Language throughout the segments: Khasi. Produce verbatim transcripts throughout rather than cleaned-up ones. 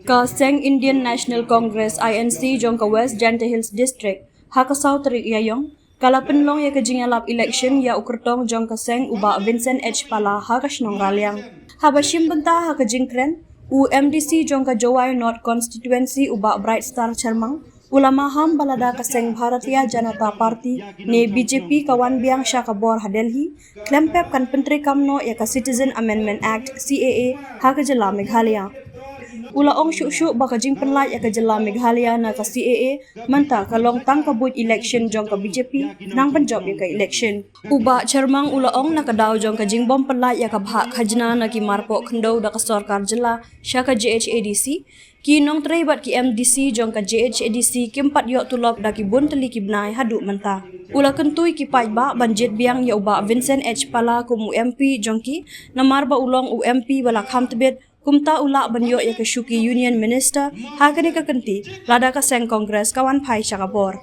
Ka seng Indian National Congress, I N C, jong ka West Jaintia Hills District, ha ka saw tarik Ïaïong, ka la pynlong ïa ka jingïalap election ïa u kyrtong jong ka seng, u Bah Vincent H Pala, ha ka shnong Raliang. Haba shim bynta ha ka jingkren, u M D C jong ka Jowai North Constituency, u Bah Bright Star Sharmang, u la maham ba lada ka seng Bharatiya Janata Party ne B J P ka wan biang sha ka bor ha Delhi, khlem pep kan pyntreikam noh ïa ka Citizen Amendment Act, C A A, ha ka jylla Meghalaya. U la ong shuh shuh ba ka jingpynlait ïa ka jylla Meghalaya na ka C A A mynta ka long tang ka buit election jong ka B J P, nang pynjop ïa ka election. U Bah Sharmang u la ong na ka daw jong ka jingbym pynlait ïa ka bhah khajna na ki marpoh khyndew da ka sorkar jylla sha ka J H A D C, ki nongtrei bad ki M D C jong ka J H A D C kim pat ïoh tulop da ki bun tylli ki bnai haduh mynta. U la kyntu ïa ki paidbah ban jied biang ïa u Bah Vincent H Pala kum u M P jong ki, namar ba u long u M P ba la kham tbit, kumta u lah ban ïoh ïa ka shuki Union Minister ha kane ka kynti, lada ka seng Congress ka wan phai sha ka bor.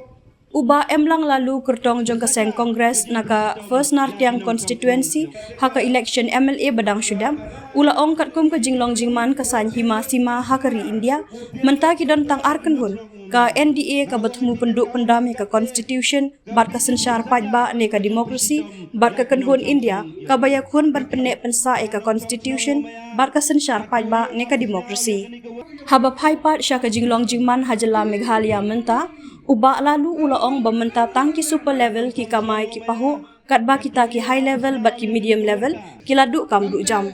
U Bah Emlang Laloo, kyrtong jong ka seng Congress na ka First Nartiang Constituency ha ka election M L A ba dang shu dep, u la ong katkum ka jinglong jingman ka saiñ hima sima ha ka ri India, mynta ki don tang ar kynhun, ka N D A kaba thmu pynduh pyndam ïa ka Constitution bad ka synshar paidbah ne ka democracy, bad ka kynhun India kaba ïakhun ban pynneh pynsah ïa ka Constitution bad ka synshar paidbah ne ka democracy. Haba phai pat sha ka jinglong jingman ha jylla Meghalaya mynta, u Bah Laloo u la ong ba mynta tang ki super level ki kamai ki pahuh, katba kita ki high level bad ki medium level ki la duh kam duh jam.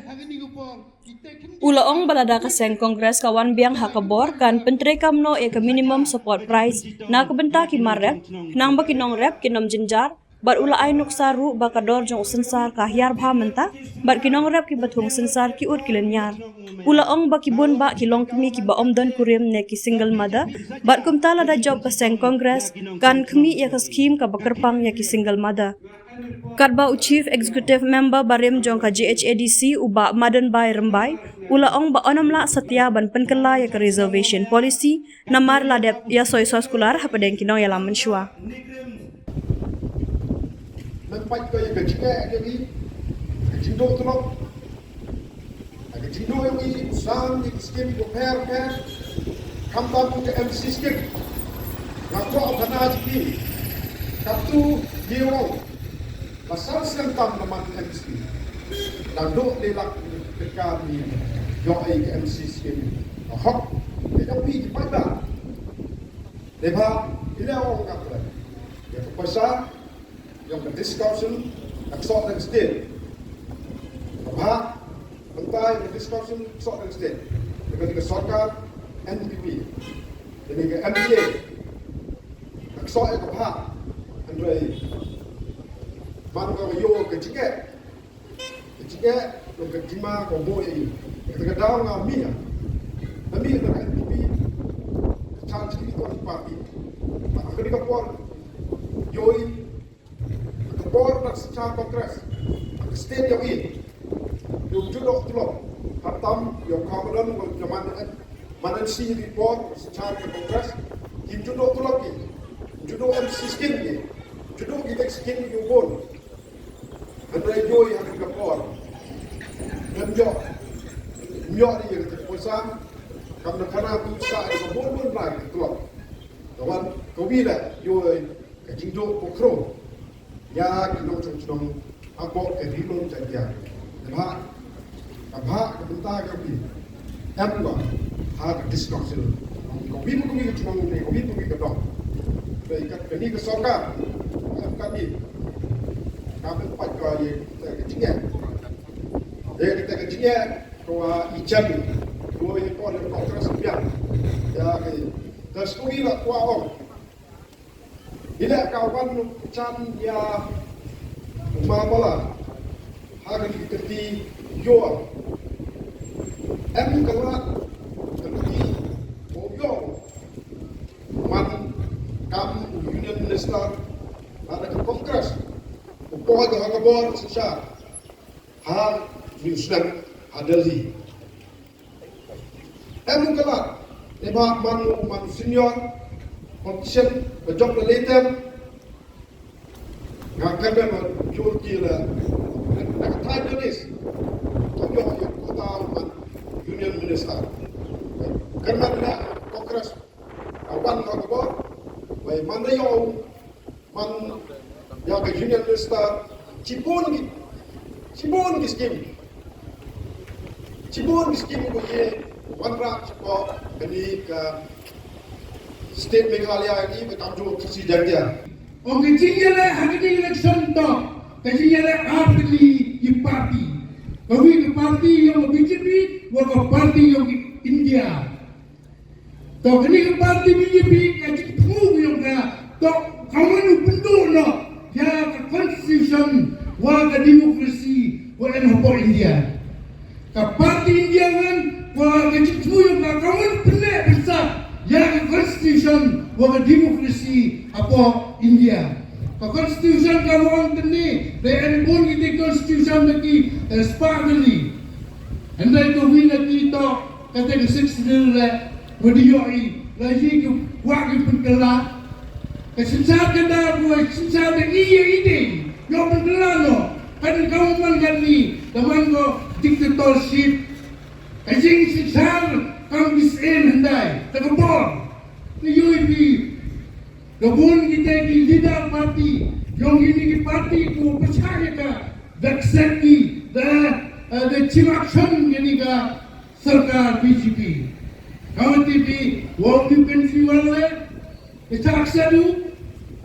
U la ong ba lada ka seng Congress ka wan biang ha ka bor, kan pyntreikam noh ïa ka minimum support price na ka bynta ki mar rep, khnang ba ki nongrep kin ym jynjar, bad u la ai nuksa ruh ba ka dor jong u synsar ka hiar bha mynta, bad ki nongrep kiba thung synsar ki ud ki lynñiar. U la ong ba ki bun bah ki longkmie kiba ym don kurim ne ki single mother, bad kumta lada jop ka seng Congress, kan khmih ïa ka scheme kaba kyrpang ïa ki single mother. Katba u Chief Executive Member barim jong ka J H A D C, u Bah Madanbai Rymbai, u la ong ba un ym lah satia ban pynkylla ïa ka reservation policy, namar la dep ïa soi soskular hapdeng ki nongïalam mynshuwa. Nang pait ko ïa ka jingeh ka jingduh tulop. Ka jingduh ïa u i u san ïa ki skim ïa u pher pher. Khamtam ka M C skim. Nga kwah ban ong ïa phi. Katto ïa u ba san snem tam na man M C. Dang duh ne lak ka mi ïoh ïa ka M C skim. Ka hok. Ka jong phi ki paidbah. Dei ba ïa u ong ka phi. Ïa ka pisa. Ïa ka District Council, ka ksoh da ka state. Ka bha, mynta ïa ka District Council, ksoh da ka state. Ïa ka, ïa ka sorkar, N P P. Ïa ka M P A, ka ksoh ïa ka bha. Hynrei, man ka ïoh ka jingeh. Ka jingeh, ka jingma, ka bo ïa i. Ka daw nga mih. Nga mih da ka N P P, ka chan chini ko party. Ka ka por, ïoh i, ka bor na ka synshar Congress, ka state ïa u i. Ïa u juh doh tulop, khamtam, ïa u Kham Madan, ïa u man, man N C ïa u bor, synshar ka Congress, ki juh doh tulop ki. Juh doh M C skim ki. Juh doh ki tek skim ki u bun. Hynrei ïoh ïa ka por. Ngam ïoh. Ïoh ïa ka por sa. Kam da khana tu sa ïa ka bun bun rai ka tulop. Ka wan ka wi la ïoh Ka jingduh ko khro ïa ki nongshong shnong hapoh ka Ri Lum Jaiñtia. Ka bha, ka bha ka bynta ka phi em ba ha ka District Council ka wi ka wi ka shnong ne ka wi ka wi ka dong. Dei ka kani ka sorkar em ka ni ka pynpait ka ïa ka jingeh. Ïa ka jingeh ka wa i jem ko ïa ko ïa ko ka sbiang ïa ka. Ka sku wi la kwa ong. Ila ka wan u chan ïa u ma bala ha ka kyrti ïoh. Em ka la ka kyrti u ïoh. Wan kam u Union Minister ha ka Congress. U poi ka ha ka bor shisha ha New Zealand ha Delhi. Em u ka lad, ne ba man u man u senior politician, ba jop la late em. Nga kyrmen ba jur ki la, na ka thai jonis. Ko yo yo ko ta u man Union Minister. Kyrmen na Congress ka wan ha ka bor. Wei man da ïoh man ïa ka Union Minister shibun ki shibun ki skim. Shibun ki skim ko ye wanrah shapoh kani ka state Meghalaya ni ka Khamtung Khasi Jaiñtia. Ong ka jingïaleh ha kani election to ka jingïaleh ar tylli ki party. Ka wi ka party ïong ka B J P wa ka party ïong ka India. To kani ka party B J P ka jingthmu ïong ka to ka wan u pynduh noh ïa ka constitution wa ka democracy wa em hapoh India. Ka party India wan wa ka jingthmu ïong ka ka wan pynleh pynsah ïa ka constitution wa ka democracy hapoh India. Ka constitution ka wan tynne da em bun ki constitution da ki eh, spah tylli. Hynrei ka wi na ki to kata ka Sixth Schedule re wa di ïohi la yi ki wa ki pynkylla. Ka synshar ka da wa synshar da i ya i de ïoh pynkylla no. Kan ka man kan ni da man ko dictatorship. Ka jingsynshar kam ki sien hyndai da ka bor. Ni ïohi phi ka bun kita ki leader party ïong kini ki party ko pyrshah ïa ka da kset ki da da chirak shon kini ka sorkar B J P. Ka T V wa u Pension le ka chak sadu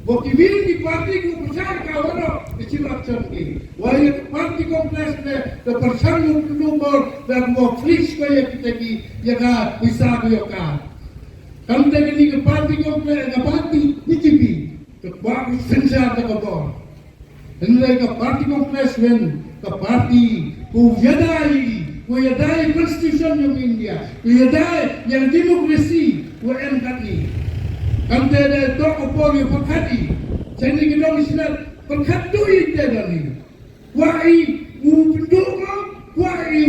wa ki bin ki party ko pyrshah ka wa no ka chirak shon ki wa ïa ka party complex le ka pyrshah u pyndu bor da ko flish ko ïa kita ki ïa ka pisa ko ïa ka. Kam te kini ka party complex ka party B J P ka ba u synshar da ka bor. Hynrei ka party Congress wen ka party ku ïadei ku ïadei constitution jong India ku ïadei ïa democracy wa em kat ni. Kam te da tok ko por ïa pyrkhat i. Chani ki dong i sinar pyrkhat tu i te da ni. Kwah i u pynduh mo, kwah i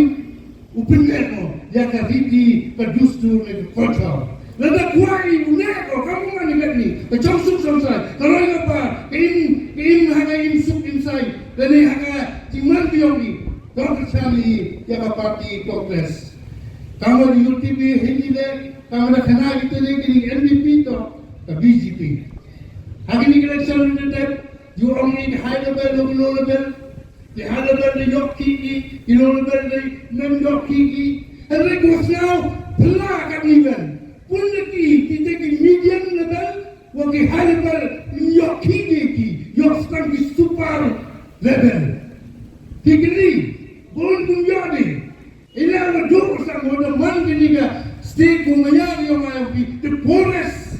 u pynleh mo ïa ka riti ka dustur ne ka culture. Lada kwah i u leh ko ka mut ngan i kat ni ka chong suk chong sai ka roi ka par ka im ka im ha ka im suk im sai. Lane ha ka jingman biang i ka ka cham i ïa ka party Congress. Ka mut i U T P hi ni le ka mut da khana ki te ne ki N P P to ka B J P. Ha ki ni ka election ni te Yu ong i high level, low level, i high level de yok ki i, i low level de mem yok ki i. Hynrei ko sñiaw phylla ka ni ben. Pun de ki, ki te ki medium level, wa ki high level, yok ki de ki, yok stang ki super level. Ki kini, bun bun yok de. Ila wa duk sa mo da man kini ka state ko maya ri ong I M P the poorest.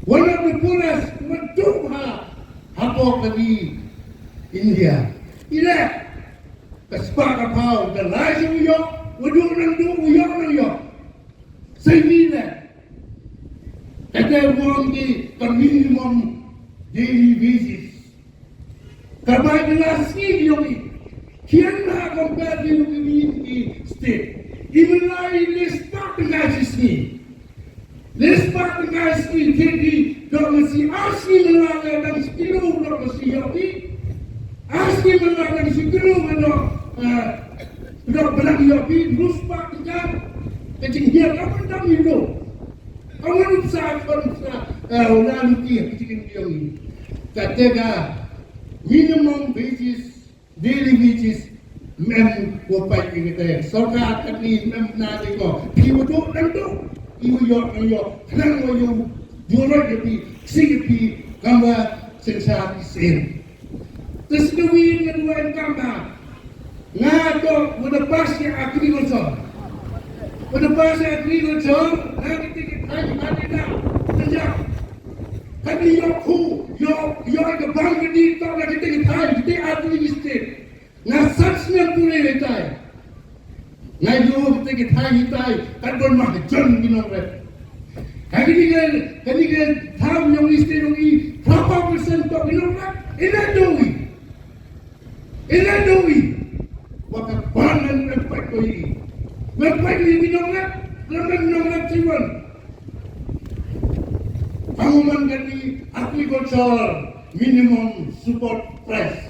One of the poorest wa duk ha hapoh kani India. Ila ka spah ka phaw da lai sa wa yok wa duk nang duk wa yok nang yok. Sa ila kata wa ong ki ka minimum daily wages. Ka bai ka la sngi ki yong i. Kian na compare ki yong i ki state. I menlai le spah tyngka shi sngi. Le spah tyngka shi sngi ki ki dok masi ar sngi menlai le dang shi kilo dok masi yong i. Ar sngi menlai dang shi kilo dok dok belang yong i. Lu spah tyngka. Ka jinghiar ka pun dang i lo. Ka wan u psa ka wan u psa. Ula luti ka jinghiar yong i. Ka te ka minimum wages, daily wages, mem ko pai ki kata. Sorkar katni mem na de ko. Phi wa duk nang duk. Phi wa yok nang yok. Khnang wa yung. Juroi ya phi. Ksing ya phi. Kam wa synshar ki sien. Te sdang wi nga dua em kam ba. Nga to wa da pass ya agriculture. Wa da pass ya agriculture. Nga kiti ki thai ki thai na. Synshar. Kani yok khu, yok, yok ka bang kani to na kiti ki thai, kiti administrative. Nga sat snem pule hitai. Nga ïoh kiti ki thai hitai, kat don mah jon ki nongrep. Kani ka, kani ka tham yong i state yong i, phraphaw percent to ki nongrep. Ina doi. Ina doi. Wa ka ban ngan ngan pat ko i. Ngan pat ko i ki nongrep, ngan ngan nongrep siwan. Ka man kani agriculture minimum support price.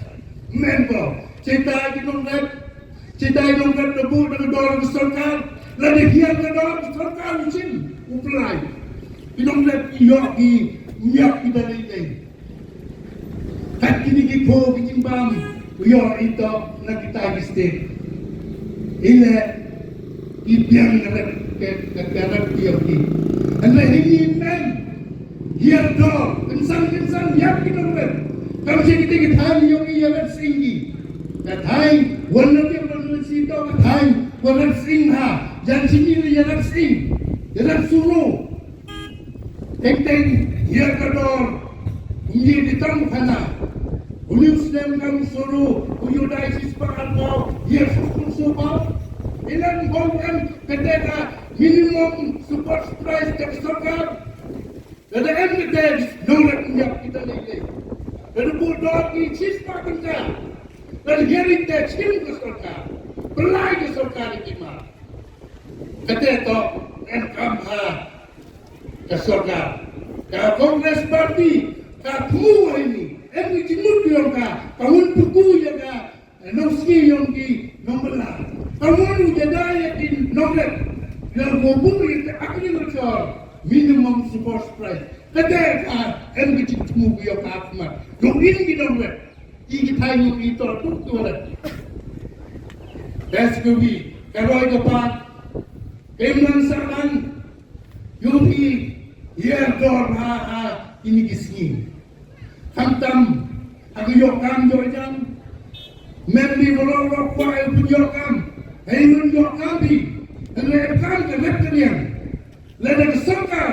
Member, chetai ki nongrep, chetai nongrep da bu da dor ka sorkar, Lada hiar ka dor, sorkar u shim u pynlait. Ki nongrep ki ïoh ki, ïoh ki da lei lei. Kat kine ki phew ki jingbam u ïoh i tok na kita ki state. Ine i biang ka rep, ka, ka, ka rep ki ïoh ki. Hynrei hi ngi men hiar dor, kynsan kynsan ïap ki nongrep. Kam shi kite ki thaiñ ïoh ki ïa rep sing ki. Ka thaiñ wan na ki wan na si to ka thaiñ wan rep sing ha. Jan shi ngi ïa rep sing. Ïa rep suru. Teng teng hiar ka dor. Kum ïa ki tang khana. Uni u snem kam suru u ïoh dai shi spah arphew. Hiar suru suru. Ilan bom em kata ka minimum support price ka sorkar. Lada em ka tax, nongrep ïap kita lei lei. Lada buh dor ki shi spah tyngka. Lada hiar ka tax, shim ka sorkar. Pynlait ka sorkar ki ma. Kata to em kam ha ka sorkar. Ka Congress Party ka thmu ha ini. Em ki jingmut ïong ka. Ka hun pynku ïa ka. Nong sngi ïong ki nongbylla. Ka mon u jada ïa ki nongrep. Ïa u buh ïa ka agriculture minimum support price. Ka dei ka em ka jingthmu ïong ka khmat. Ïong in ki nongrep. Ki ki thai ïong ki tor tu tu rep. Bes ka wi. Ka roi ka pat. Ka imlang sarang. Ïong ki ïa dor ha ha ini ki sngi. Khamtam ha ka ïoh kam ïoh jam. Mem bi bolo bolo kwah ïa pun ïoh kam. Hei pun ïoh kam bi. Hynrei kam ka rep ka riang. Lada ka sorkar.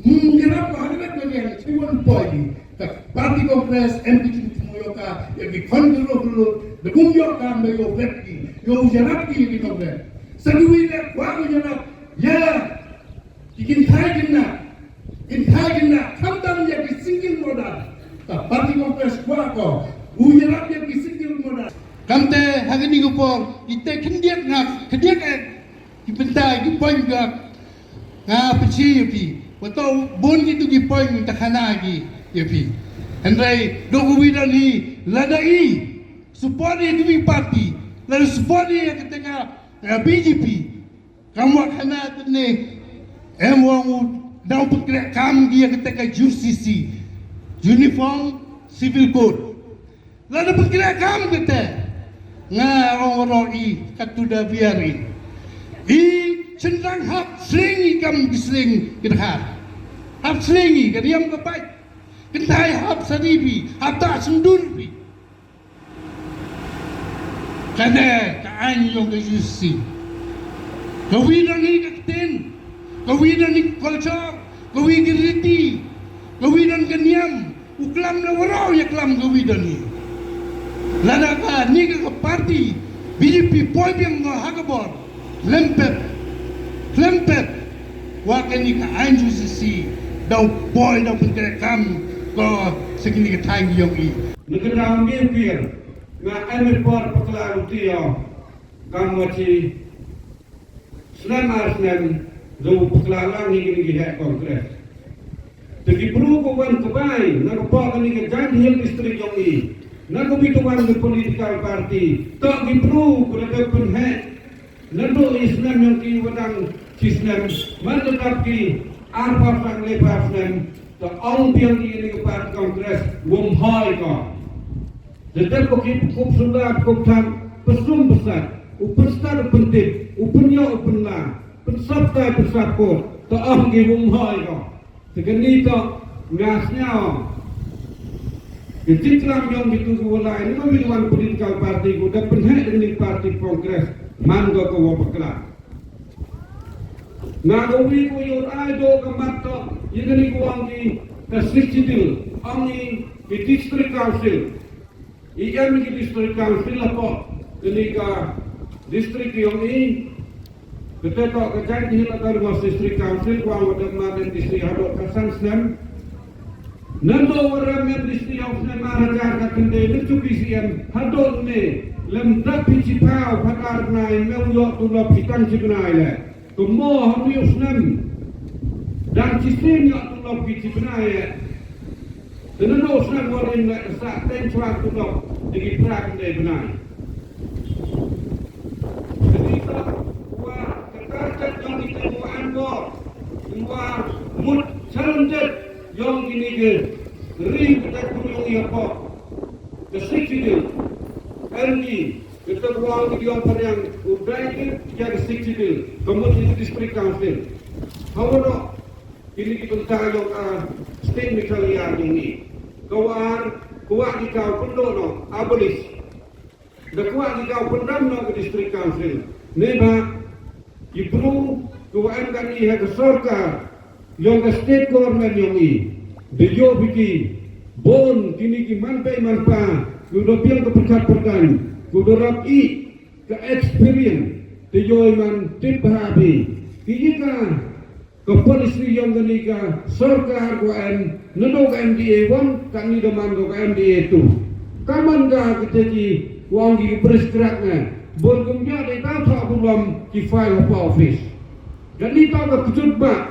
Mung ïarap ha ka rep ka riang. Chi wan poi bi. Ka Party Congress em ki jingthmu ïoh ka. Ïa ki khon ki ruh ruh. Da bun ïoh kam da ïoh rep ki. Ïoh ïarap ki ïa ki nongrep. Sa ki wi leh kwah ïarap. Ïa. Ki kynthai kynthah, kynthai kynthah, khamtam ïa ki single mother. Ka Party Congress kwah ko, u ïarap ïa ki single mother. Kamte ha kane ka por, ite khyndiat nga, khyndiat eh, ki bynta, ki point ka, nga pynshai ïa phi. Wa to bun kitu ki point mynta khana ki ïa phi. Hynrei, dok uwi don hi, lada i, support ïa ki party, lada support ïa kata ka, eh, B J P. Kam wa khana tene em wa ngu dau pynkreh kam ki ïa kata ka U C C, Uniform Civil Code. Lada pynkreh kam kata nga ong ro i katu da biar i. I chynrang hap sling i kam ki sling ki dkhar. Hap sling i ka riam ka pai. Kynthai hap sari bi, hap ta syndur bi. Kane ka aiñ jong ka U C C. Ka wi don hi ka ktien, ka wi don hi ka culture, ka wi ka riti, ka wi don ka niam, u klam na waroh ïa klam ka wi don hi. Lada ka ni ka, ka party B J P poi biang ko ha ka bor. Lempet, lempet. Wa kane ka aiñ U C C dau poi dau pynkreh kam ko sa kine ki thaiñ jong i. Nga kyndaw ngi pir nga ai mi por pakla ruti ïa kam wa chi snem ar snem dau pakla lang hi kine ki heh Congress. Te ki bru ko wan ka bai na ka pok kane ka Jaintia Hills District jong i na ka wi ka wan ka political party to ki bru ko la ka pynheh. Naduh i snem jong ki wa dang shi snem, man la dap ki arphew san lephew snem, te ong biang ki ïa kane ka party Congress wym hoi ko. Te dep ko ki pynkup sumar pynkup tham, pynsum pynsat, u pynsat u pyntip, u pynïoh u pynla, pynsap tai pynsap ko, te ong ki wym hoi ko. Te kane to nga sngew. Ki jingklam jong kitu ki walai, ngi wan political party ko da pynheh da kane party Congress, man ko ko wa bakla. Nga ko wi ko ïoh ai do ka mat to ïa kane ko ong ki ka Sixth Schedule, ong i ki District Council. I em ki District Council hapoh kane ka district jong i. Kata to ka Jaintia Hills Autonomous District Council kwah wa dep mad M D C haduh ka san snem. Naduh wa rem M D C ha u snem ar hajar khatkhyndai na u P C M haduh ne lem dap phi chiphaw phatar bnai me u ïoh tulop phi tang chi bnai le. Kumno ha une u snem dang shisien ïoh tulop phi chi bnai eh. Te naduh u snem wa rim leh ka sah teng chwa tulop da ki phra khyndai bnai. Te kita wa ka Mut challenges yong kini ki ri kita ku yong ia pok. Ka Sixth Schedule. Em ki kita ku ong ki yong pariang u dai ki ya ka Sixth Schedule. Ka mut ni district council. Hawa no kini ki bynta yong a state Meghalaya yong ni. Ka war kuwa ki kau pyndoh no abolish. Da kwah ki ka u pyndam noh ka district council. Ne ba ki bru ki wa em kani ha ka sorkar yong ka state government yong i. Da yoh biki bon kini ki man pei man pa ki u da biang ka pyrkhat pyrkan ki u da rap i ka experience. Da yoh i man tip ha bi ki i ka ka policy yong kani ka sorkar ko em nado ka M D A one kani da man ko ka M D A two. Ka man ka kita ki wang ki bris krak ne bon kum ya de ta tha ku lom ki file of office. Kani ta ka kujut ba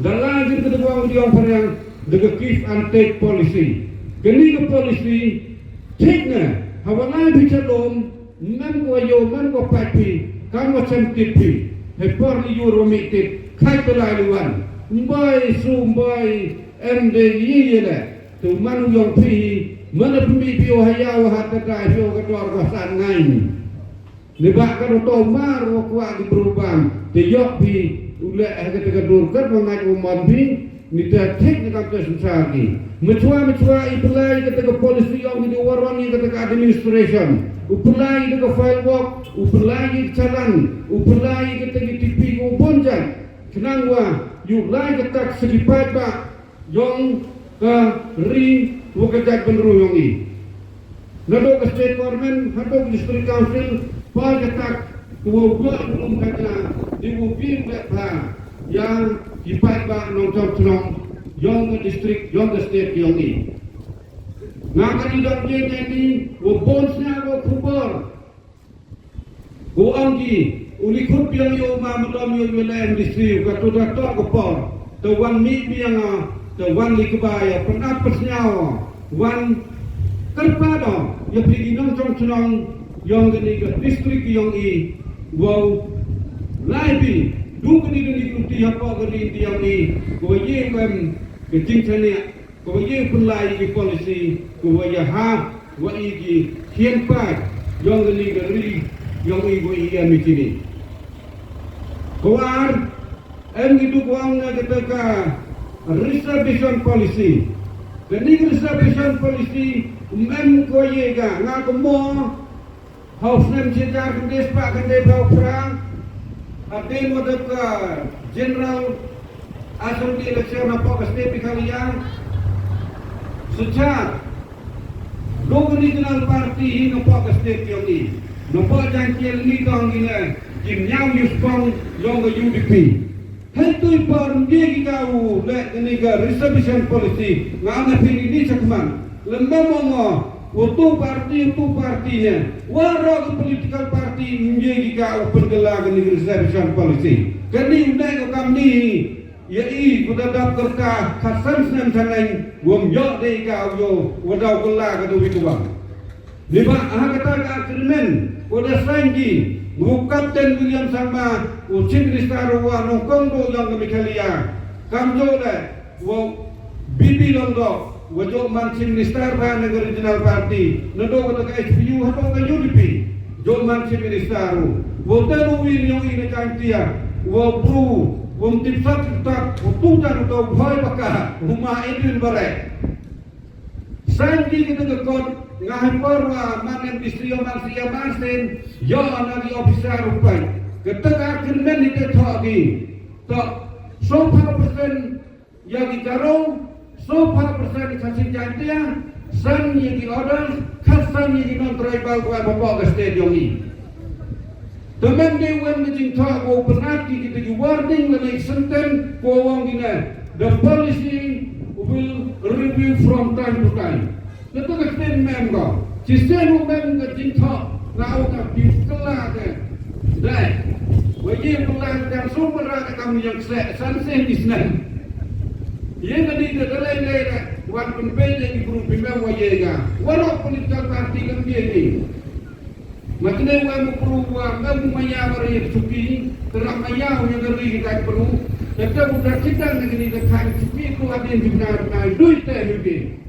da la jin kita wang di ong pariang da ka give and take policy. Kani ka policy thik ne hawa lai bi chalom Mem ko yo mem ko pat pi kam ko chem tip pi. He por ni yur wa mi tip khai to lai luan. Mbai su mbai em de yi ye le. Tu man u yong pi mana pemi pi o haya wa hat ta dai pi o ka dor wa san ngai. Ni ba ka do to mar wa kwa di berubang. Te yok pi u le he ka te ka dur kat wa ngai wa man pi. Ni te thik ni kam te sensar ki. Mechwa mechwa i pelai kata ka policy yong i di waron i kata ka administration. U pelai i ka file work, u pelai i ka chalan, u pelai i kata ki T P ko bonjan. Kenang wa yu lai kata ka segi paid ba yong ka ri wa ka jait benru yong i. Nado ka state government, nado ka district council, pa ka tak, ko wa wa um ka na, di wa bi ka pa, ya, i pa ba nong chong chnong, yong ka district, yong ka state, yong i. Nga ka ni dok ye ne ni, wa bon sna wa khubor. Ko ang ki, u li khut biang yo ma ma dom yo yo le M D C, ka tu da tok ka por. Te wan mi biang a, te wan li kba ya, pernah pesnyaw, wan kerpa do, ya pi ki nong chong chnong, yong kani ka district yong i, wow, lai bi, du kani kani kuti ya po kani yong i, ko ye ko em, ka jing chania, ko ye pun lai ki policy, ko ya ha, wa i ki hien pa yong kani ka ri yong i wa i em i kini. Ko ar em ki duk wang na kata ka reservation policy. Kani ka reservation policy um em ko ye ka nga ko mo hau snem chejar kande spa kande bau pra. Ate mo da ka general Assembly election na pok state Meghalaya. Sechar. Dok regional party hi na pok state yong i. Na pok jangkiel ni tong i ne. Kim nyam yuspong yong ka U D P. Hei tui por ngi ki ka u le ni ka reservation policy. Nga na pini ni chakman. Lem mo mo. Utu party, utu party ne. Waro ka political party ngi ki ka u pengkela ka ni reservation policy. Kani u ne ka kam ni. Ya i ku da dap kerta khatsan snem thaneng wam yok de ka u yo wa dau kela ka dawi tuwa. Ni ba ha kata ka agreement wa da sign di wa Captain William Sangma wa Chief Minister wa nongkong do yang ka Meghalaya. Kam jo le wa B P Long do. Wa jok man Chief Minister ba na ka regional party. Na do ka H P U ha do ka U D P. Jok man Chief Minister u. Wa ta ru wi nyong i na Jaintia. Wa bru. Wa mtip sat tap. Wa tu tan u tau bhoi baka. Huma Edwin Barek. Sang ki kita ka kot. Nga hai por wa man M D C yo man C M R sen. Yo na ki officer u pai. Kita ka agreement ni te thok ki. Tok. So far percent Ya ki Garo, so far percent ka Chin Jaintia, san ya ki others, khatsan ya ki non-tribal ko ba pok ka state yong i. Te men de wen ka jingthok ko pynat ki kita ki warning lane sentence ko wang ki ne, the policy will review from time to time. Natu ka ktien mem ko. Chisien u mem ka jingthok. Nga u ka phi kylla te. Dai. Wa ye kylla te sum ra ka kam yang se san se ni snen. Ye ka ni ka dalai le ka. Wan pynpei le ki bru phi mem wa ye ka. Warok political party kan ye ni. Ma kene wa mu bru wa mem ma ya wa ye chuki. Tera ma ya wa ye ka ri ki Ka pru, tata u da kita na kini da ka ni simi tu adin jumna ka dui te hibin.